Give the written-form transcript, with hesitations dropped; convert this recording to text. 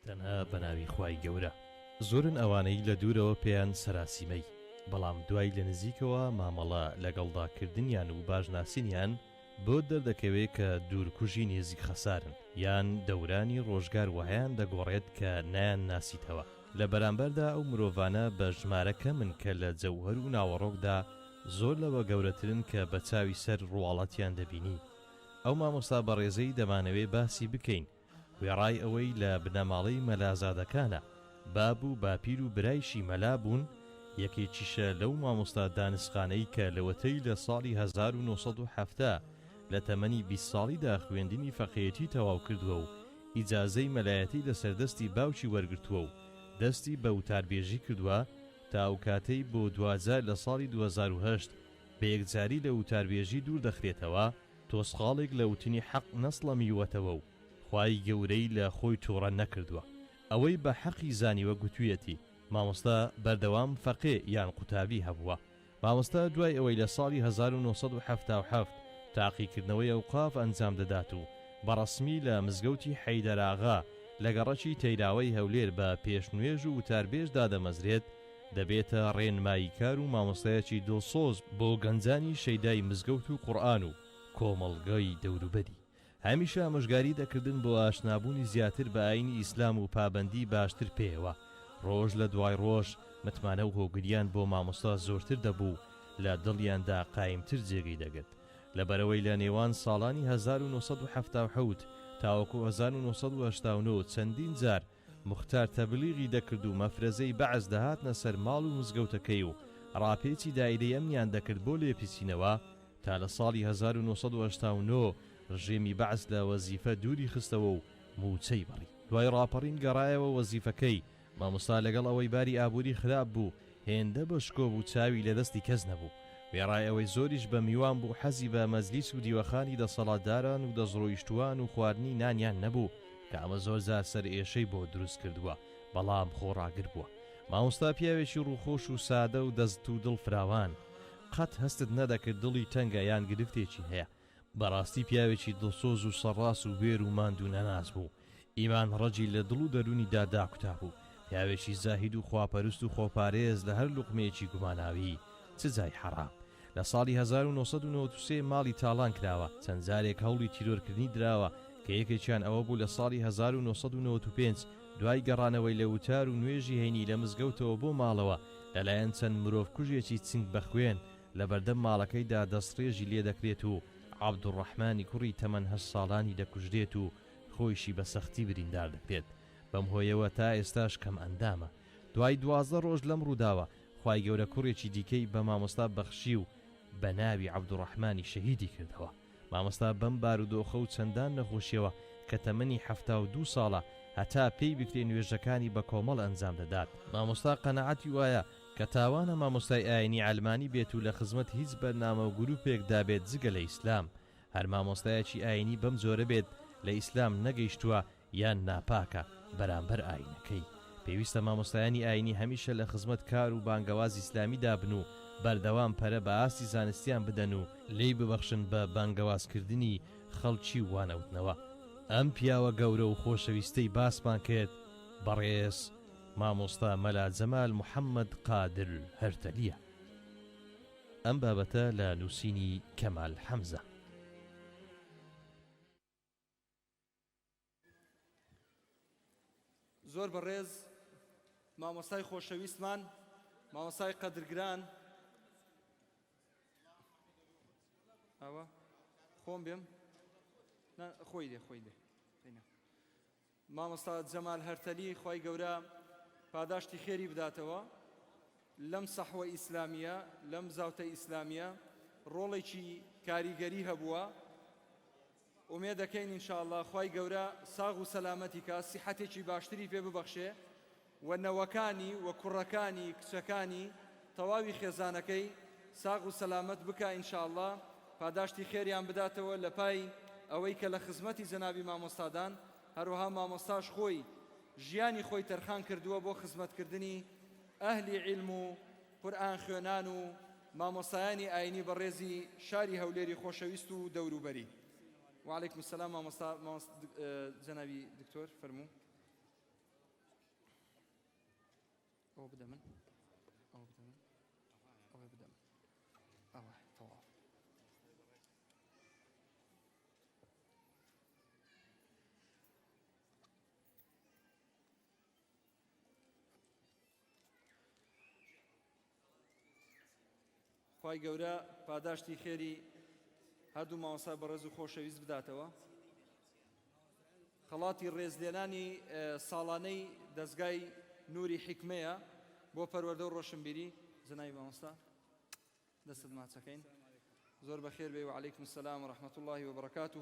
تەنها بە ناوی خوای گەورە. زۆرن ئەوانەی لە دوورەوە پێیان سەراسیمەی، بەڵام دوای لە نزیکەوە مامەڵە لەگەڵدا کردنیان و باش ناسینیان بۆت دەردەکەوێ کە دوورکوژی نێزیک خەسارن، یان دەورانی ڕۆژگار وەهایان دەگۆڕێت کە نایان ناسیتەوە. لە بەرامبەردا ئەو مرۆڤانە بە ژمارە کەمن کە لە جەوهەر و ناوەڕۆکدا زۆر لەوە گەورەترن کە بە چاوی سەر ڕواڵەتیان دەبینی. ئەو مامۆستا بەڕێزەی دەمانەوێ باسی بکەین وێڕای ئەوەی لە بنەماڵەی مەلازادەکانە، باب و باپیر و برایشی مەلا بوون، یەکێکیشە لەو مامۆستا دانسقانەی کە لەوەتەی لە ساڵی 1970 لە تەمەنی 20 ساڵیدا خوێندنی فەقێیەتی تەواو کردووە و ئیجازەی مەلایەتی لە سەردەستی باوکی وەرگرتووە و دەستی بە وتاربێژی کردووە تا ئەوکاتەی بۆ دواجار لە ساڵی 2008 بە یەکجاری لە وتاربێژی دوور دەخرێتەوە، تۆزقاڵێک لە وتنی حەق نەسڵەمیوەتەوە و خوای گەورەی لە خۆی توڕە نەکردوە. ئەوەی بە حەقی زانیوە گوتویەتی. مامۆستا بەردەوام فەقێ یان قوتابی هەبووە. مامۆستا دوای ئەوەی لە ساڵی 1977 تاقیکردنەوەی ئەوقاف ئەنجام دەدات و بە ڕەسمی لە مزگەوتی حەیدەراغا لە گەڕەکی تەیراوەی هەولێر بە پێشنوێژ و وتاربێژ دادەمەزرێت، دەبێتە ڕێنماییکار و مامۆستایەکی دڵسۆز بۆ گەنجانی شەیدای مزگەوت و قورئان و کۆمەڵگەی دەوروبەری. هەمیشە ئامۆژگاری دەکردن بۆ ئاشنابوونی زیاتر بە ئایینی ئیسلام و پابەندی باشتر پێیەوە. ڕۆژ لە دوای ڕۆژ متمانە و هۆگرییان بۆ مامۆستا زۆرتر دەبوو و لە دڵیاندا قایمتر جێگەی دەگرت. لەبەرئەوەی لە نێوان ساڵانی 1977 تاوەکو 1989 چەندین جار موختار تەبلیغی دەکرد و مەفرەزەی بەعس دەهاتنە سەر ماڵ و مزگەوتەکەی و ڕاپێچی دایرەی ئەمنیان دەکرد بۆ لێپیچینەوە تا لە ساڵی 1989 ڕژێمی بەعس لە وەزیفە دووری خستەوە و مووچەی بڕی. دوای ڕاپەڕین گەڕایەوە وەزیفەکەی، مامۆستا لەگەڵ ئەوەی باری ئابووری خراپ بوو هێندە بە شکۆ بوو چاوی لە دەستی کەس نەبوو. وێڕای ئەوەی زۆریش بە میوان بوو حەزی بە مەجلیس و دیوەخانی دەسەڵاتداران و دەستڕۆیشتووان و خواردنی نانیان نەبوو کە ئەمە زۆر جار سەرئێشەی بۆ دروست کردووە بەڵام خۆڕاگر بووە. مامۆستا پیاوێکی ڕووخۆش و سادە و دەست و دڵ فراوان. قەت هەستت نەدەکرد دڵی تەنگە یان گرفتێکی هەیە. بەڕاستی پیاوێکی دڵسۆز و سەرڕاست و بوێر و ماندوو نەناس بوو. ئیمان ڕەگی لە دڵ و دەروونیدا داکوتابوو. پیاوێکی زاهید و خواپەرست و خۆپارێز لە هەر لوقمەیەکی گوماناوی، چ جای حەڕام. لە ساڵی 1993 ماڵی تاڵان کراوە، چەند جارێک هەوڵی تیرۆرکردنی دراوە کە یەکێکیان ئەوە بوو لە ساڵی 1995 دوای گەڕانەوەی لە وتار و نوێژی هەینی لە مزگەوتەوە بۆ ماڵەوە لەلایەن چەند مرۆڤکوژێکی چنگ بەخوێن لەبەردەم ماڵەکەیدا دەستڕێژی لێدەکرێت و عەبدولڕەحمانی کوڕی تەمەن هەشت ساڵانی دەکوژرێت و خۆیشی بە سەختی بریندار دەکرێت، بەم هۆیەوە تا ئێستاش کەمئەندامە. دوای 12 ڕۆژ لەم ڕووداوە، خوای گەورە کوڕێکی دیکەی بە مامۆستا بەخشی و بە ناوی عەبدولڕەحمانی شەهیدی کردەوە. مامۆستا بەم بارودۆخە و چەندان نەخۆشیەوە کە تەمەنی 72 ساڵە، هەتا پێی بکرێ نوێژەکانی بە کۆمەڵ ئەنجام دەدات. مامۆستا قەناعەتی وایە کە تاوانە مامۆستای ئاینی عەلمانی بێت و لە خزمەت هیچ بەرنامە و گروپێکدا بێت جگە لە ئیسلام. هەر مامۆستایەکی ئاینی بەم جۆرە بێت لە ئیسلام نەگەیشتووە یان ناپاکە بەرامبەر ئاینەکەی. پێویستە مامۆستایانی ئاینی هەمیشە لە خزمەت کار و بانگەواز ئیسلامیدا بن و بەردەوام پەرە بە ئاستی زانستیان بدەن و لێی ببەخشن بە بانگەوازکردنی خەڵکی و وانەوتنەوە. ئەم پیاوە گەورە و خۆشەویستەی باسمان کرد بەڕێز مامۆستا مەلا جەمال محەمەد قادر هەرتەلیە. ئەم بابەتە لە نووسینی کەمال حەمزە. زۆر بەڕێز مامۆستای خۆشەویستمان مامۆستای قەدرگران ئەوە خۆم بێم خۆی دێ خۆی دێ مامۆستا جەمال هەرتەلی خوای گەورە پاداشتی خێری بداتەوە لەم سەحوە ئیسلامیە لەم بزاوتە ئیسلامیە ڕۆڵێکی کاریگەری هەبووە ئومێدەکەین ان شاء اللە خوای گەورە ساغ و سەلامەتی کا سیحەتێکی باشتری پێ ببەخشێ و نەوەکانی و کوڕەکانی کچەکانی تەواوی خێزانەکەی ساغ و سەلامەت بکا ان شاء اللە پاداشتی خێریان بداتەوە لە پای ئەوەی کە لە خزمەتی جەنابی مامۆستادان هەروەها مامۆستاش خۆی ژیانی خۆی تەرخان کردووە بۆ خزمەتکردنی ئەهلی عیلم و قورئان خوێنان و مامۆستایانی ئاینی بەڕێزی شاری هەولێری خۆشەویست و دەوروبەری. وعلیکم السلام مامۆستا جەنابی دکتۆر فەرموو. ئەوە بدە من ئەوە بدە من ئەوە بدە من ئەوە تەواو. خوای گەورە پاداشتی خێری هەردوو مامۆستای بەڕێز و خۆشەویست بداتەوە. خەڵاتی ڕێزلێنانی ساڵانەی دەزگای نوری حیکمەیە بۆ پەروەردە و ڕۆشنبیری. جەنابی مامۆستا دەستت ماچەکەین. زۆر بەخێر بێی. وعلیکم السلام ورحمة اللە وبرکاته.